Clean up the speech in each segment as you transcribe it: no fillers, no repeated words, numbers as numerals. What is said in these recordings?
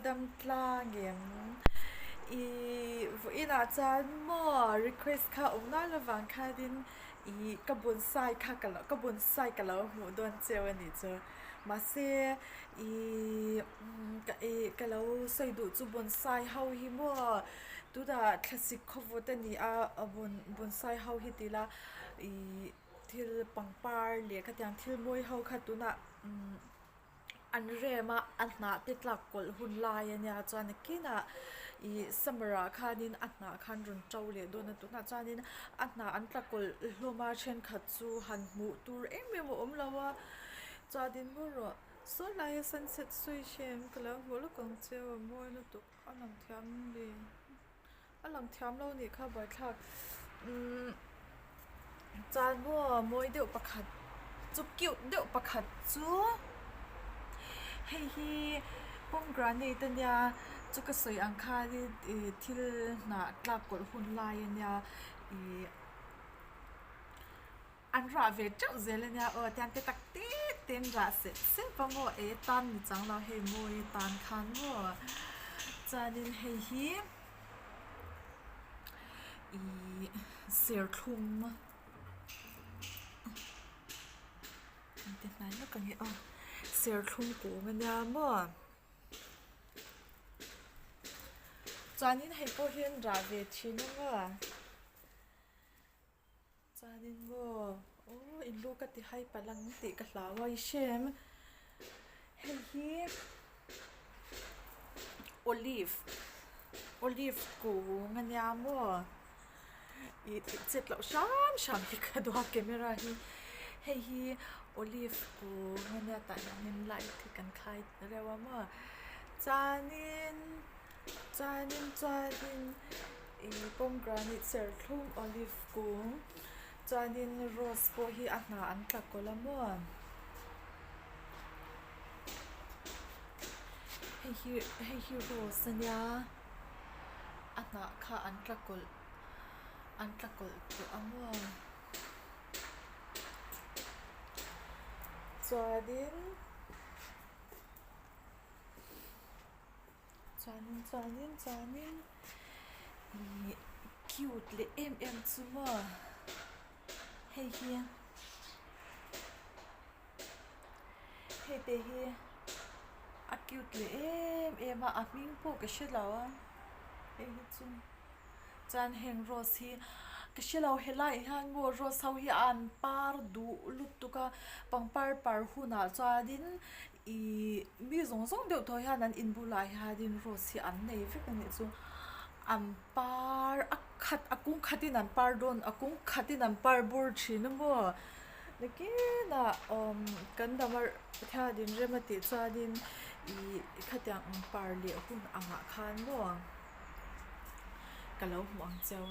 dam tlang em? Ih vawiinah chuan maw request kha awm nual avang khanin ih ka bonsai kha ka lo ka bonsai ka lo hmuh dawn cheu a nih chu. Mahse ih ka ih ka lo sawi duh chu bonsai ho hi maw tunah thlasik khawvawt a ni a bonsai ho hi ti ila ih thil pangpar leh khatiang thil mawi ho kha tunah umm an rem a a hnah te tlak kawlh hun lai a nia chuan nakinah ih summer ah khanin a hnah khan rawn to leh dawn a tunah chuanin a hnah an tla kawlh hlawm a thenkhat chu han hmuh tur em em a awm lo a chuanin maw rawh saw laia sunset sawi hrem ka lo hmu lawk ang che aw mawi lutuk a lang thiam ni. A lang thiam lo nih kha buaithlak umm chuan maw mawi deuh pakhat chu cute deuh pakhat chu hei hi pomegranate a nia chu ka sawi ang khanin ih thil hnah tlak kawlh hun lai a nia ih An rah ve teuh zel a nia aw tiang te tak te te an rah sep sep a maw e tan ni chang lo hei mawi tan khan maw chuanin hei hi ihh serthlum engti hnai lawk ang e aw serthlum kung a nia maw chuanin hei pawh hi an rah ve thin a maw. Chuanin maw aw in lu ka ti hai palh ang tih ka hlau a i hrem hei hi olive olive kung a nia maw ih tih chet loh hram hram hi ka duh a camera hi hei hi olive kung a nia tah hianin light hi kan khai reuh a maw chuanin. Chuanin chuanin ih pomegranate serthlum olive kung chuanin rose pawh hi a hnah an tla kawlh a maw hei hi hei hi rose a nia a hnah kha an tla kawlh an tla kawlh tawh a maw chuanin. Chuanin chuanin chuanin ihh cute leh em em chu maw hei hi hei te hi a cute leh em em a a hming pawh ka hre lo a hei hi chu chuan heng rose hi ka hre lo helaiah hian maw rose ho hi an par duh lutuk a pangpar par hunah chuanin Ihh mi zawng zawng deuh tawh hian an in bulah hianin rose hi an nei vek a nih chu an par a khat a kung khatin an par dawn a kung khatin an par bur thin a maw nakinah umm kan dam a Pathianin rem a tih chuanin ihh khatiang ang par leh hun angah khan maw ka lo hmu ang cheu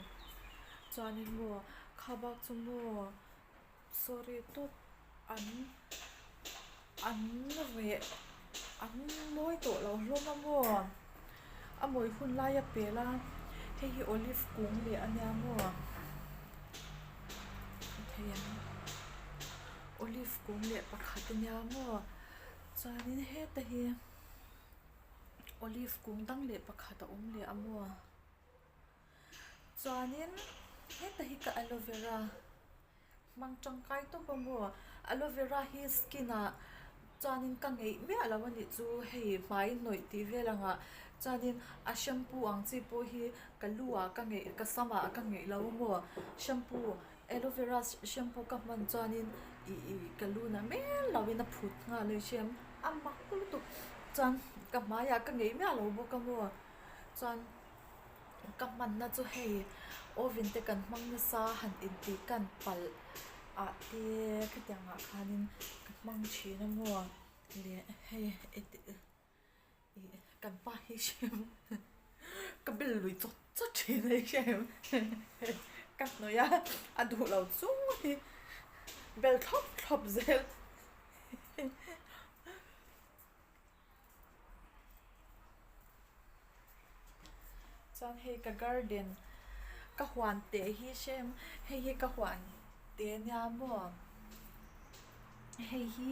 chuanin maw kha bak chu maw. Sorry tawp an an reh an mawi tawh lo hlawm a maw a mawi hun lai a pel a hei hi olive kung leh a nia maw thei ang olive kung leh pakhat a nia maw chuanin heta hi olive kung dang leh pakhat a awm leh a maw. Chuanin heta hi ka aloe vera hmang tangkai tawp a maw aloe vera hi skin ah chuanin ka ngeih miah lo a nih chu hei hmai hnawih tih vel ang ah chuanin a shampoo ang chi pawh hi ka lu ah ka ngeih ka sam ah ka ngeih lo a maw shampoo aloe vera shampoo ka hman chuanin ih ih ka lu na mel lo in a phut nghal a i hria a mak lutuk chuan ka hmaiah ka ngeih miah lo bawk a maw chuan. Ka hmanna chu hei oven te kan hmang nasa han intih kan palh ah te khatiang ah khanin ka hmang thin a maw leh hei ih kan pa hi hrem ka bel lui chawt chawt thin a hrem ka hnawih a a duh lo chung hi bel thlawp thlawp zel. Chuan hei ka garden ka huan teh hi hrem hei hi ka huan teh ania maw hei hi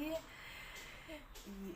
ih.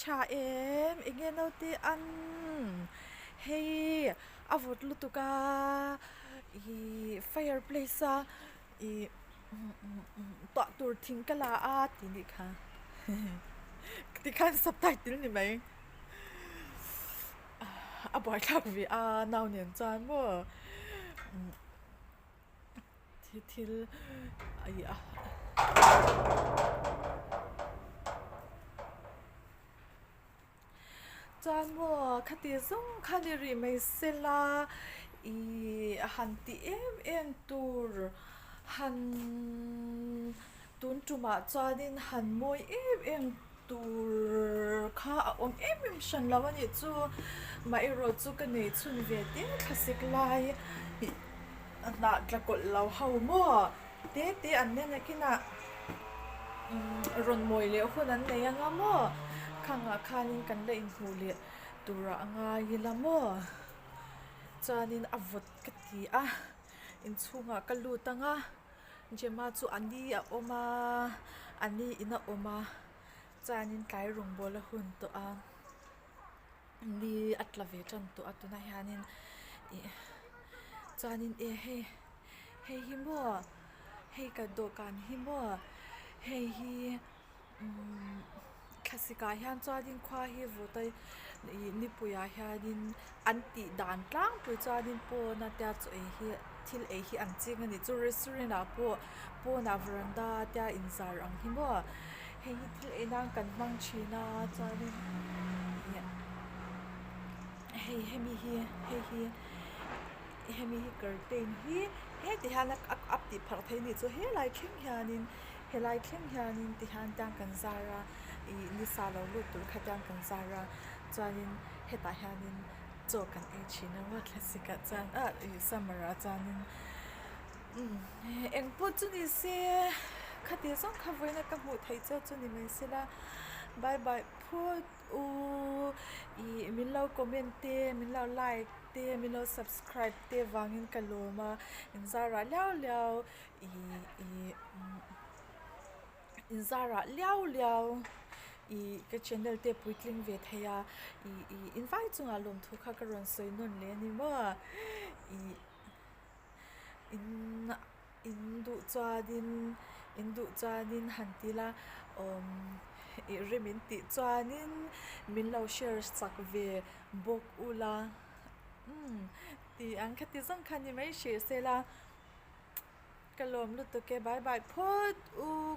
tha em? Enge naute an hei a vawt lutuk a ih fire place a ih tuah tur thing ka la a tih nih kha tikhan subtitle ni mai a buaithlak ve a nau nen chuan maw. Thil a Chuan maw khati zawng kha ni rih mai sela ih han ti em em tur han tun tumah chuanin han mawi em em tur kha a awm em em hran lo a nih chu maherawh chu ka nei chhun ve te thlasik lai ih hnah tla kawlh lo ho maw te te an nen a kinah umm rawn mawi leh hun an nei anga maw khangah khanin kan la inhmuh leh turah a ngai ila maw chuanin a vawt ka ti a inchhungah ka lut anga. Gemma chu a ni a awm a, a ni in a awm a, chuanin tlai rawngbâwl a hun tawh a, ni a tla ve ṭan tawh a tunah hianin ih chuanin e hei hei hi maw hei ka dawhkan hi maw hei hi umm thlasikah hian chuanin khua hi vawt a ih nipuiah hianin an tih dan tlangpui chuanin pawn a tia chaw ei hi thil ei hi an ching a ni chu restaurant ah pawh pawnah veranda tia inzar ang hi maw hei hi thil ei nan kan hmang thin a chuanin ih hei hemi hi hei hi hemi hi curtain hi heti hian a a tih pharh theih a nih chu helai thleng hianin. Helai thleng hianin tihian tiang kan zar a, ih nisa lo lut tur kha tiang kan zar a, chuanin hetah hianin chaw kan ei thin a maw thlasik ah chuan ah ih summer ah chuanin umm eng pawh chu ni se khati zawng kha vawiina ka hmuh theih chiah chu ni mai sela bye bye phut u ih min lo comment te min lo like te min lo subscribe te vangin ka lawm a inzarah liau liau. Ih ih inzarah liau liau ih ka channel te puitling ve thei a ih ih invai chungah lawmthu kha ka rawn sawi nawn leh a ni maw ih in in duh chuanin in duh chuanin han ti ila awm ih rem in tih chuanin min lo share chak ve bawk ula umm tih ang khati zawng kha ni mai hrih se la. Ka lawm lutuk e bye bye phawt u.